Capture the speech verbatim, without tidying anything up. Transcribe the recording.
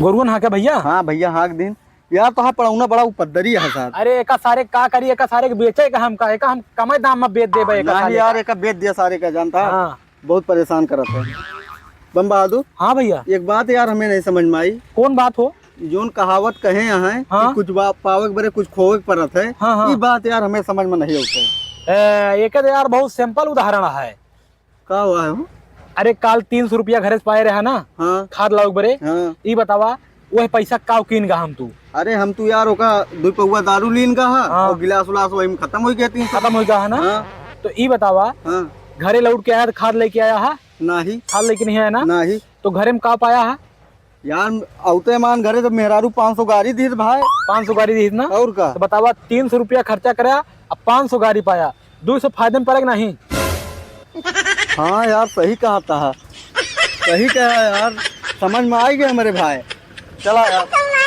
गोरुअन हाँके भइया? हाँ भइया, हाँक दीन। यार, तोहार पड़ौना बड़ा उपद्दरी है सार। अरे, एका सारे का करी, एका सारे के बेचे का हमका, एका हम कमे दाम में बेच देबे, एका नाहीं सारे यार, का। एका बेच दिया सारे का, जानता है? हाँ। बहुत परेशान करत है। बम बहादुर। हाँ भइया। एक बात यार, हमें नहीं समझ में आई। कौन बात हो? जौन कहावत कहे हैं हाँ। कि कुछ बा-, पावे के बरे कुछ खोवे के पड़त है। हाँ, हाँ। ई बात यार, हमें समझ में नहीं आवत है। ए, एके तो यार, बहुत simple उदाहरण है। का हुआ है हो? अरे, काल तीन सौ रुपया घरे से पाए रहा ना, हाँ। खाद लावे के बरे। हाँ। ई बतावा, वह पैसा काव कीन गा हम तू? अरे, हम तू यार ओका दुई पौवा दारू लीन गा हा, हाँ। और गिलास उलास वही में खत्म हो गया तीन सौ। खत्म हो गया है ना? हाँ। तो ई बतावा, हाँ। घरे लौट के आया तो खाद लेके आया हा? नाहीं। खाद लेके नहीं आया ना? नाहीं। तो घरे में का पाया हा? यार, औते मान घरे तो मेहरारू पाँच सौ गारी दीत भाई। पाँच सौ गारी दीत ना? और का? तो बतावा, तीन सौ रुपया खर्चा करा, अब पाँच सौ गारी पाया, दो सौ फायदे में पड़ेगा नहीं? हाँ यार, सही कहा था, सही कहा यार, समझ में आई गया मेरे भाई। चला यार।